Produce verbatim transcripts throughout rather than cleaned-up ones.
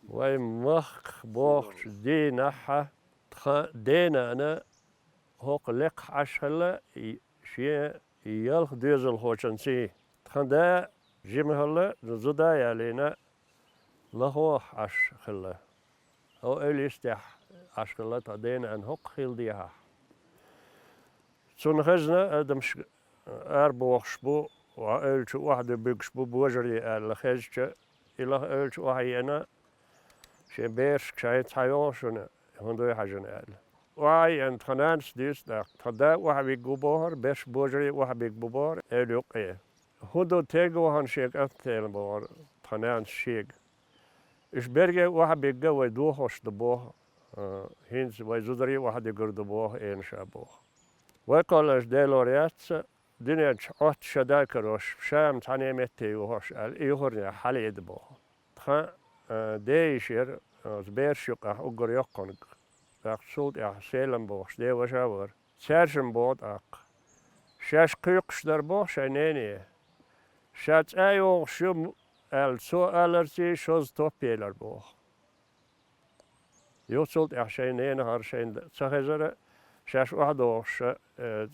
Вай махках бохучу дийнахь тхан денана хӀокху лекхахь Ӏаш хилла шен ялх доьзалхочуьнций. Тхан да жима хилла, зуда а ялийна, лахахь Ӏаш хилла. Хьо эвла йистехь Ӏаш хилла тхан денана хӀокху хила дехьахь. Цунна хезна, адамаш арабохуш бу, хьо эвлачу охьадуьбуьгуш бу божарий аьлла хезча, и лаха эвлачу охьаеана, шен берашка шайн цхьа йогӀу шуна, хӀун дуй хьажна аьлла. Охьаеана тхан нанас дуьйцу тӀаккха, тхан да охьавигга ву бохура, берш божарий охьабигга бу бохура, эвла юккъе. ХӀун ду, тега вахана шен кӀант тӀе бохура тхан нанас шега. Уьш берриге охьабигга вай дохош ду боху, а, хӀинца вай зударий охьадуьгур ду боху, эна ша боху. Вай кхолланаш Делора яц, дуьнен чу Ӏотта шадай карош, ша-м цхьаьна метте юхош аьлла, и юхарнехь хьалаеда боху. Тхан, а, ден йиша яра, оцу бераш юккъехь уггар йоккханиг. ТӀаккха цул тӀаьхьа Селам бохуш ден ваша а вара. Цаьршимма боху тӀаккха. Шаьш кхуьйкхуш дара боху шайн нене. Ша цӀа йогӀуш ю аьлла, цо аларций шозза топ елара боху. Юха цул тӀаьхьа шайн ненахара шайна ца хезара, шаьш охьадогӀуш, э,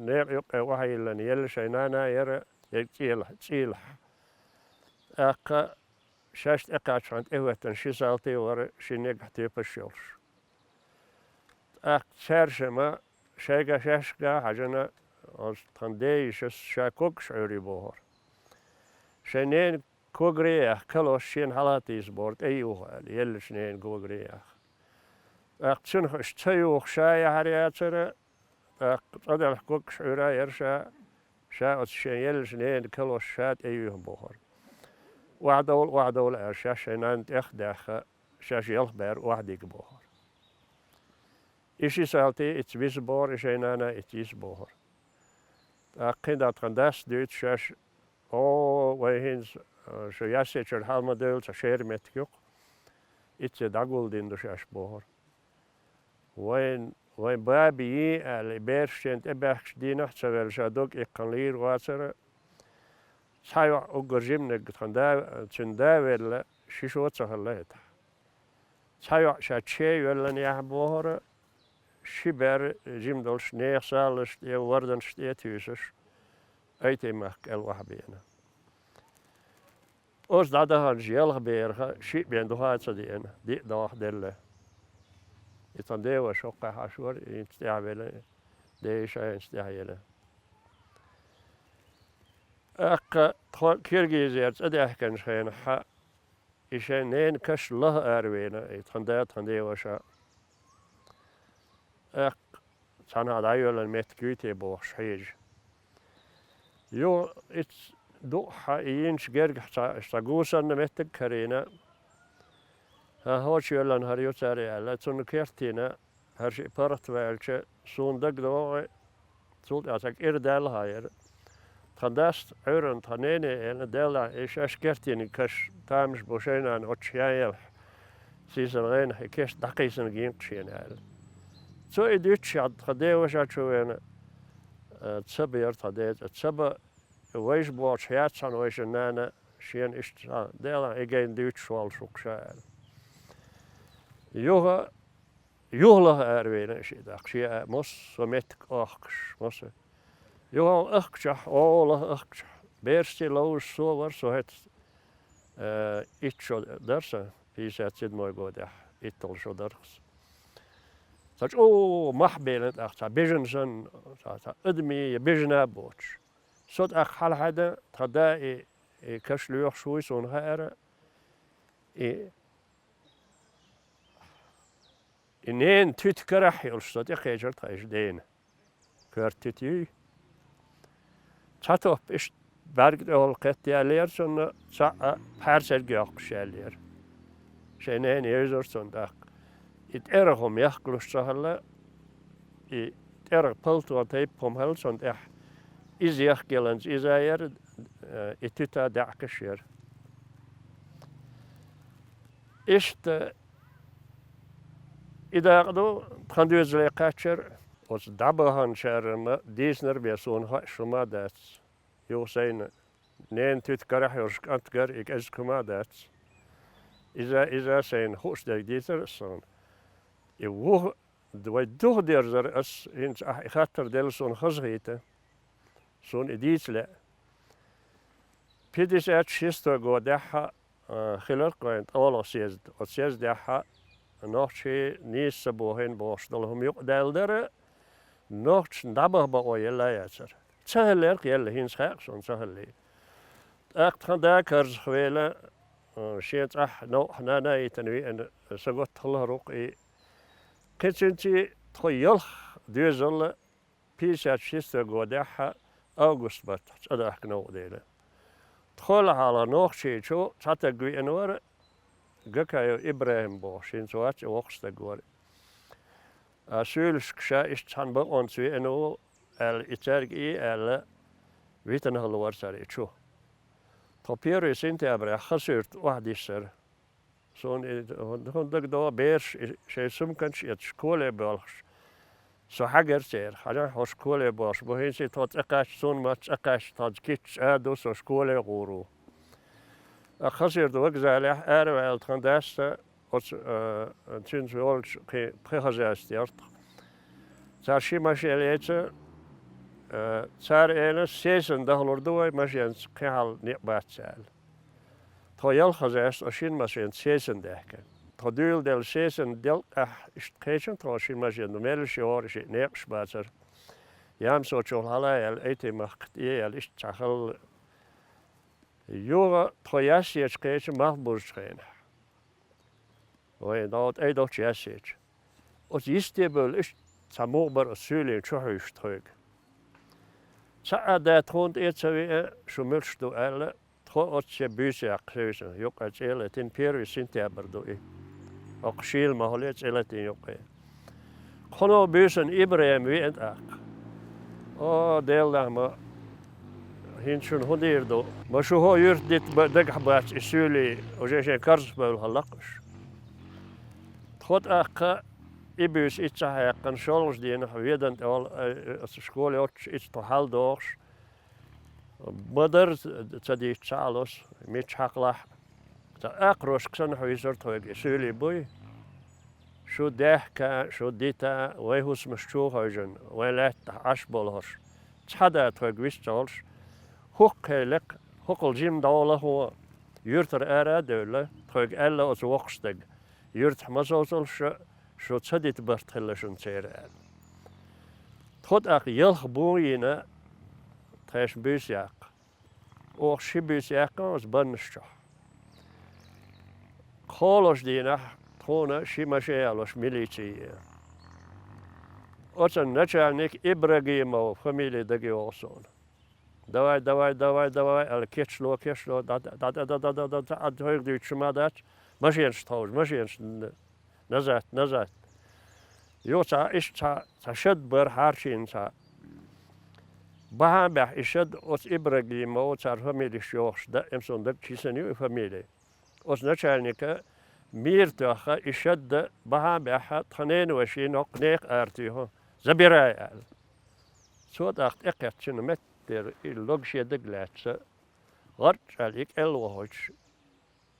некъа юккъе охьайиллина елла шайн нана яра, ерг цӀийлахь, цӀийлахь. ТӀаккха шаьш тӀекхаьччахьана тӀехӀоьттина ши салтий вара, ши нигахь тоьпаш йолуш. ТӀаккха цаьршимма шайга шаьшка хьаьжна, оцу тхан ден йишас ша когаш Ӏуьйрий бохура. Шайн ненан когаре а яьхна, калош шена хьалатийса бохура, тӀе юха аьлла, еллачу ненан когаре а яьхна. ТӀаккха цуьнах уьш ца юха ша яхьара яцара, тӀаккха цӀа делахь когаш Ӏуьйра яра ша, ша оцу шен еллачу ненан калош ша тӀе юьйхна бохура. Охьадовла, охьадовла аьлла, шаьш шайн нанна тӀех а даьхна, шаьш ялх бер охьадигга бохура. И ши салтий ицца виса бохура, и шайн нана ицца йиса бохура. ТӀаккха кхин дӀа тхан дас дуьйцу шаьш, о, вай хӀинца, а, шу Яьссечуьра хьала ма девлла цхьа шера меттиг ю-кх. Ицце дӀагулдина ду шаьш бохура. Вайн, вайн баби йий аьлла, и бераш шена тӀебаьхкачу дийнахь а ца велла, ша дог иккхина лийр вацара, цхьа йоӀ уггар жиманиг тхан да, цуьнан да велла, ши шо а ца хилла хӀетахь. Цхьа йоӀ ша чей йоьллина яхьа бохура, ши бер жима долуш нехан салазаш тӀе, варданаш тӀе а туьйсуш, Айтин-махка кӀел охьабеана. Оцу дӀадаханчу ялх бераха шиъ бен духа а ца деана, диъ догӀа делла. И тхан ден ваша хӀокхахь Ӏаш вара, хӀинца тӀаьхьавелла, ден йиша а хӀинца тӀаьхьаелла. ТӀаккха тхо Киргизера цӀа даьхкинчу хенахь, и шайн ненан каш лаха аравеана, и тхан да, тхан ден ваша. ТӀаккха цхьанхьа дӀайоьллина меттиг юй те бохуш хьежа. Юха иццу дуъахь и йинчу гергахь цхьа, цхьа гусанна меттиг карийна. ХӀан, хӀочу йоьллина хӀара ю цара аьлла, цунна кертийна, хӀара шиъ паргӀат ваьлча, суна дагадогӀу, цул тӀаьхьа цхьа кӀира даьлла хьан яра. Тхан дас Ӏуьйранна тхан нене а элира, Деллахь, и шаьш кертийниг каш тамаш бу шайн нана оцу ян елахь, сийсара гӀенах и кешнаш дӀакхийсина гин-кх шена аьлла. Цо и дуьйцуш хьаьдда тхан ден ваша чу веана, э, Цаба яра тхан ден цӀе. Цаба, вайша бохучу яц хьуна вайшинна нана, шена иштта, Деллахь, и гайна дуьйцуш воллуш ву-кх ша аьлла. Юха Юха лаха аравелира шиъ даккха, шен а массо а меттиг охкуш, массо а. Юха ахкачохь, о, лаха ахкачохь, берашций ловзуш со вара, со хӀета, э, итт шо дара сан, пятьдесят седьмой годехь, итталгӀа шо дара-кх сан. Цхьа чӀогӀа мах белира тӀаккха, цхьа бежана санна, цхьа, цхьа адамий я бежана а боцуш. Со тӀаккха хьалахьаьдда, тхан да и, и каш лоьхуш вуй суна хаьара, и И ненан туьта карахь йолуш со тӀекхечира тхан иша дена. Коьрта туьта юй. Цхьа топ иштта бӀаьрга тӀехула кхетта яьллера цунна, цхьаъ пхьаьрсерг йоккхуш яьллера. Шайн нена евзара цунна тӀаккха. И тӀергӀа хӀума яхкалуш ца хилла, и тӀергӀа палто тайпа хӀума хилла цунна тӀехь. Иза яхкаяланца иза а яра, и туьта даьӀахкаш яра. Иштта и дакъа ду, тхан доьзале кхаччара, оцу дӀабаханчара-м дийцинарг бен суна хоуьйтуш хӀума а дац. Юха сайна ненан туьта карахь йолуш кӀант гара и кӀезиг хӀума а дац. Иза, иза сайна хууш дерг дийцар ас суна. И вуха, вай духадерзар ас, хӀинца ахь и хаттар делла суна хазахийта. Суна и дийца лаьа. Пятьдесят шестой годехь а, хилар-кх вайн тӀехула съезд. Оцу съездехь а нохчий нийса ца бохийна бохуш долу хӀума юкъадаьлла дара, нохчашна дӀабаха бакъо елла а яцара. Ца хиллера-кх елла, хӀинца хаьа-кх суна ца хиллий. ТӀаккха тхан да карзахвелла, а, шен цӀахь новкъахь нана а йитина веана, са готта хиллера-кх и. Кхин цуьнций тхо ялх доьзал а пятьдесят шестой годехь а август баттахь цӀа дахка новкъа дела. Тхол хьалха Нохчийчу цхьа таг веана вара, Гакаев ИбрахӀим бохуш, хӀинца вац и, воккха стаг вара. А суьйлашка ша иштта цхьана бакъонца веана ву аьлла, и цаьрга и аьлла, витина хилла вара цара и чу. Тхо первый сентябрехь Хасуьрта охьадиссара. Суна и хӀун дагадогӀу, бераш и шайн сумканаш а эцна школе боьлхуш. Со хьаьгара церан, хьажахь, хьо школе боьлхуш бу, хӀинца тхо цӀа кхаьчча, суна ма-, цӀа кхаьчча, тхо кийча а ду, со школе гӀур ву. Ткъа Хасуьрта вокзалехь араваьлла тхан дас а, оцу, а, цуьнца йолчу кхин пхи хозяйство яра тхан. Цара ши машен лецира, а, цара элира, сессана дахалур ду вай, машенца кхин хьал некъ бац аьлла. Тхо ялх хозяйство шина машенца сессана даьхкира. Тхо дуьйладелла сессана делкъехь иштта кхечира тхо шина машенца, меллаша йогӀура, шиъ некъаш бацара. Ямсочул хьала а яьлла, Айтин-махка тӀе а яьлла, иштта цхьа хилла. Юха тхо Яьссечу кхечира малхбузучу хенахь. Вайн дӀо тӀе долчу Яьссечу. Оцу йисте бевлла иштта цхьа мугӀа бара оцу суьйлийн чу хьуьйсуш тхоьга. Цхьа а да тхуна тӀе а ца веа, шу муьлш ду аьлла, тхо оццу шен буьйса яккха шайшина юккъе цӀе а латийна, первый сентябрь ду и. ХӀокху шийла ма хуьлий цӀе латийна юккъе. Кхуьнан буьйсанна ИбрахӀим веана тӀаккха. О, Делан нах, ма хӀинца шуна хӀун дийр ду? Ма шу хӀо юьрта дита ба-, дагахь бац и суьйлий, уже шайн карзахбевлла хилла-кх уьш. Тхо тӀаккха и буьйса иццахь яьккхина, шолгӀачу дийнахь Ведана тӀехула, э, оцу школе йоццуш, ицца тхо хьалдохуш, ма-дарра ца дийцча ца Ӏалаш, мичча хьакхалахь а. Цхьа акхарошка санна хьуьйсура тхоьга и суьйлий буй. Шу даьхка, шу дита, вайн хӀусамаш чу а хевшина, вайн лаьттахь Ӏаш болу хӀорш. Цхьа да тхоьга вист ца хуьлуш, хӀокху кхелехь, хӀокхул жима дӀо лахо, юьртара ара а девлла, тхоьга аьлла оцу воккхачу стага: «Юьртахь ма совцалаш шу, шу ца дита барт хилла шуна церан», — аьлла. Тхо тӀаккха ялх бун йина, тхешан буьйса яккха. Оха ши буьйса яьккхина оцу баннаш чохь. КхоалгӀачу дийнахь тхуна ши машен ялош милици е. Оцун начальник Ибрагимов фамили дага йогӀу суна. «Давай, давай, давай, давай», — аьлла, кечло, кечло, да, да, тхоьга дуьйцуш ма дац, машенаш тховжа, машенаш н-, назад, назад. Юха цхьа, иштта цхьа, цхьа шад бара хьарчийна цхьа. Бахьана баьхьа и шад оцу Ибрагимов, цара фамилиш йохуш, даим суна дагчу йисина ю и фамили. Оцу начальника мийра тоьхна и шад бахьана баьхьа тхан ненан вешин хӀокху нехан ара туьйху, забирай аьлла. Цо тӀаккха тӀекхеттачу меттера и логуш дага лаьцна, гӀарчӀ аьлла и кӀел вахийтуш,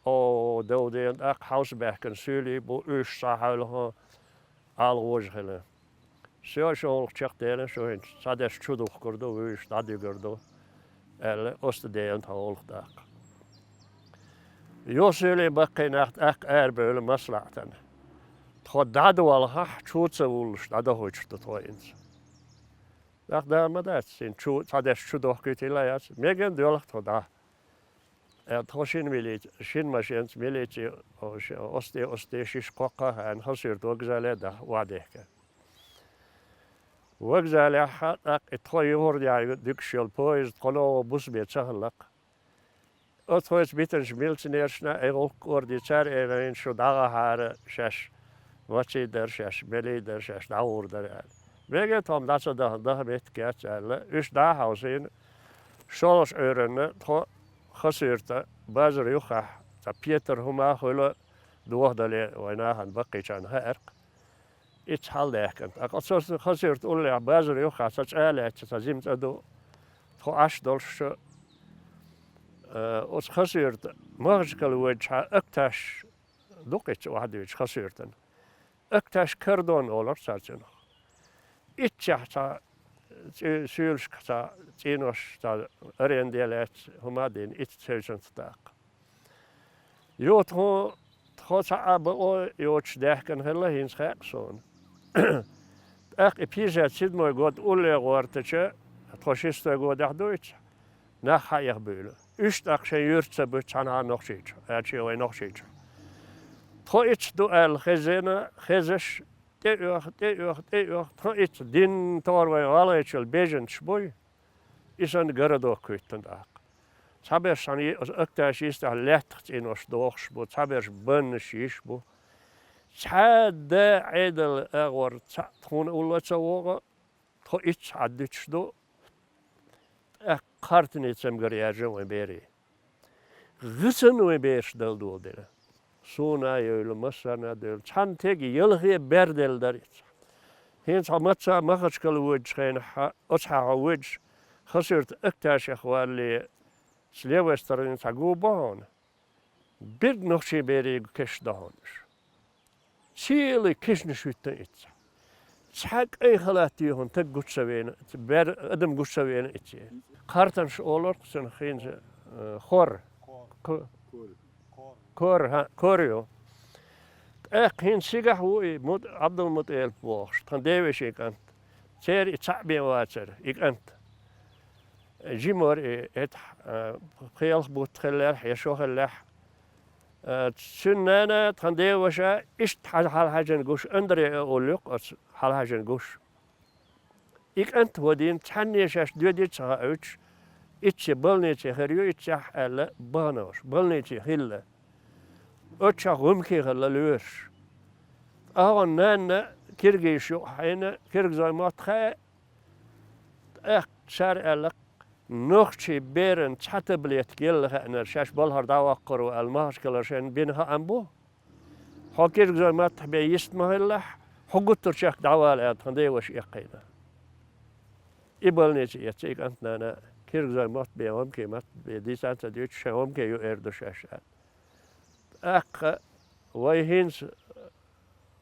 о, дов дена тӀаккха хьовса баьхкина суьйлий бу, уьш схьа хьаьвлахо, ала гӀожа хилла. Всё, шун гӀуллакх чекхдеана, шу хӀинца цхьадерш чу духкур ду, вуьйш дӀадуьгур ду, аьлла, оцу тӀе деана тхан гӀуллакх тӀаккха. Юха суьйлий баккхий нах тӀаккха арабевлла маслаӀатана. Тхо дӀадолахь, чу ца вуллуш, дӀадохуьйтуш ду тхо хӀинца. ТӀаккха да ма дац, хӀинца чу, цхьадерш чу дохкуьйтийла а яц, мегар доьлху тхо дӀа. Э, тхо шина милиц-, шина машенца милици, о, ш-, оцу тӀе, оцу тӀе шиша кхоккха а хаьа, Хасуьрта вокзале а даха, охьадехка. Вокзалехь а тӀаккха и тхо юхур яхьа дуьгуш йолу поезд кхо новкъа бусаме ца хиллакх. Оцу тхоьца битинчу милиционершна и гӀуллакх кӀорди, цара элира, шу дӀагӀахьара, шаьш маций дара, шаьш мелий дара, шаьш дӀагӀур дара аьлла. Мега тхо-м дӀа ца даха, даха меттиг яц аьлла, уьш дӀа а хьовсийна, шолгӀачу Ӏуьйранна тхо Хасуьрта базар юххехь, цхьа петар хӀума а хуьлу, дохадале вайн нахана баккхийчарна хаьара-кх. Ицца хьалдаьхкина. ТӀаккха оцу Хасуьрта уллехь базар юххехь цхьа цӀа а лаьцна, цхьа зима цӀа ду, тхо Ӏаш долуш, э, оцу Хасуьрта Махачкала воьдучохь Акташ Дукха иццахь охьадуьйцуш Хасуьртана. Акташ кордон олура цара цунах. Иццехь цхьа цӀе-, суьйлашка цхьа цӀенош, цхьа аренде лаьцна, хӀума а дина, иццахь севцанца даккха. Юха тхо, тхо цхьа а бакъо йоцуш даьхкина хилла, хӀинца хаьа суна. ТӀаккха и пятьдесят седьмой год улле гӀортача, тхо шестой годехь ду иццахь, нах хьаэха буьйлу. Уьш тӀаккха шайн юьрта ца буьту цхьанхьа Нохчийчу, аьлча вай Нохчийчу. Тхо иццахь ду аьлла хезна, хезаш, тӀеоьху, тӀеоьху, тӀеоьху, тхо иццахь дин тохара вайн гӀалгӀайчул беженцаш буй, и санна городок хӀуьттина тӀаккха. Цхьаберш цхьана йи-, акташ йистехь лаьттах цӀенош дохуш бу, цхьаберш баннаш йиш бу. Цхьа а да Ӏедал агӀор цхьаъ тхуна улло ца вогӀу, тхо иццахь Ӏаддуьтуш ду, тӀаккха кхартане цамгар яьржина вайн берийн. ГӀисана вайн бераш дала доладелла. Суна а евлла, массарна а девлла. Цхьана тега ялхе бер делла дара иццахь. ХӀинца хьо маца Махачкала воьдучу хенахь, оцу хьаьхьа воьдуш, Хасуьрта акташех валле, с левой стороны цхьа гу бу хьуна. Берриг нохчийн берийн кешнаш ду хьуна уьш. Цхьаъ кешнаш хӀуьттина иццахь. Цхьа кӀайн халат тӀехь хӀун таг гучу ца веана, бер-, адам гучу ца веана иццахь. Кхартанаш олура-кх цунах хӀинца, э, хор. Ко-, кор, хьа, кор ю. ТӀаккха хӀинца цигахь ву и Мут-, Ӏабдулмуталип бохуш, тхан девешин кӀант. Церан и цхьаъ бен вацара, и кӀант. Жима вара и, эт, а, пхи-ялх бутт хиллехь, я шо хиллехь. А, цуьнан нана, тхан деваша, иштта хьал-, хьалхьаьжжина гуш, Андре а олу-кх оцу хьалхьаьжжина гуш. И кӀант вадийна, цхьанне шаьш доьдий ца хауьйтуш, иццахь больнице хир ю, иццехь аьлла, бахана уьш, больнице хилла. Оццахь гӀумкий хилла лоьраш. Ткъа хьуна нанна киргизаш юкъахь хьийна, киргизойн мотт хаьа, тӀаккха цара аьлла-кх, нохчийн берана цхьа таблетка елла хиънарг шаьш балхара дӀаваккхар ву аьлла, Махачкалара шайна бина хаам бу. Хьо киргизойн маттахь бен йист ма хилалахь, хьо гуттар а чехка дӀавала аьлла, тхан деваша эккхийна. И больнице эцна и кӀант-нана, киргизойн мотт бен, гӀумкийн мотт бен дийца ца дуьйцуш, шайн гӀумкий ю эр ду шаьш аьлла. ТӀаккха вай хӀинца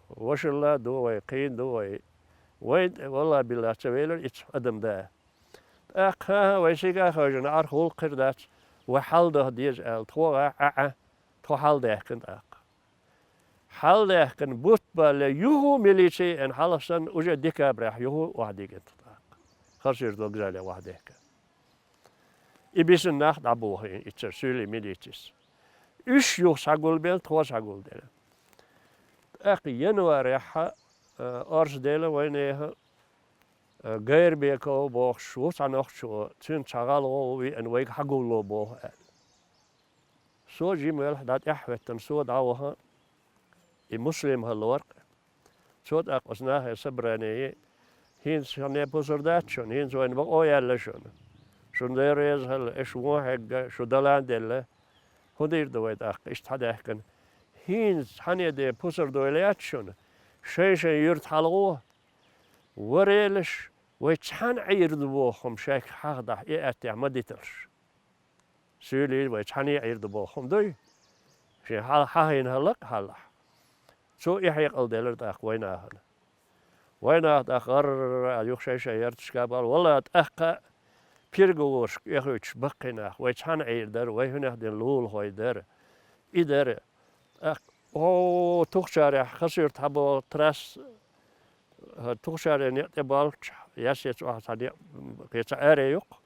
вашалла а ду вай, кхийна ду вай. Вайна тӀе, валлахӀи-биллахӀи, ца велира иццахь адам да. ТӀаккха, хӀан-хӀа, вай сига а хевшина, Ӏарх гӀуллакх хир дац, вай хьалдаха деза аьлла, тхо а, Ӏа, Ӏа, тхо хьалдаьхкина тӀаккха. Хьалдаьхкина бутт балале, юха милице а еана, хьалха санна, уже декабрехь юха охьадигина тхо тӀаккха. Хасуьрта вокзале охьадехкина. И бисина нах дӀабохийна иццара суьйлийн милицис. Уьш юха схьагулбелла, тхо схьагулделла. ТӀаккха январехь, а, орца делла вайнехан, а, Гайрбеков бохуш ву цхьа нохчо, цуьнца цхьа гӀалгӀо ву веана, вайга хьагулло боху аьлла. Со жима велахь, дӀа тӀаьхьахӀоьттина, со дӀаваха, и Муслим хилла вара-кх. Цо тӀаккха оцу нахе собрание йи, хӀинца шуна пусар дац шуна, хӀинца вайна бакъо яьлла шуна. Шуна Дела реза хилла, аша вон хьегна, шу далан а делла. ХӀун дийр ду вай тӀаккха, иштта хьадаьхкина? ХӀинца цхьанне а де пусар дойла яц шуна. Шайн-шайн юьрта хьалагӀо. Варелаш, вай цхьаьна Ӏийр ду боху хӀума шайга хьахадахь, и аьттехь ма диталаш. Суьйлий вай цхьаьна Ӏийр ду боху хӀума дуй? Шен хьал-, хьахийна хӀаллакъ хьалахь. Цо и хьекъал делира тӀаккха вайнахана. Вайнах тӀаккха гӀарра юха шай-шай ярташка а бала. Валла, тӀаккха переговорашка эхуьйтуш баккхий нах, вай цхьаьна Ӏийр дара, вай хӀунех дина лулахой дара. И дара. ТӀаккха, о, Тухчарехь, Хасуьрта хьаболу трасса, хӀара Тухчаре некъ тӀе болчохь, Яссе чохь цхьа некъ, кхин цхьа аре ю-кх.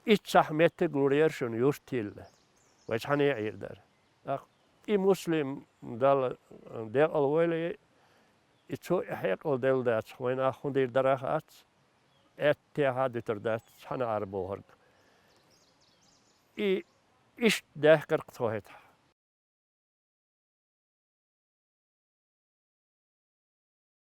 Иццахь меттиг лур яра шуна юрт йилла. Вай цхьаьна Ӏийр дара. ТӀаккха и Муслим Далла декъала войла, и цо и хьекъал делла дацахь, вайнах хӀун дийр дара хац, аьттехьа а дуьтур дац цхьаьна Ӏар бохург. И иштта даьхкира-кх тхо хӀетахь.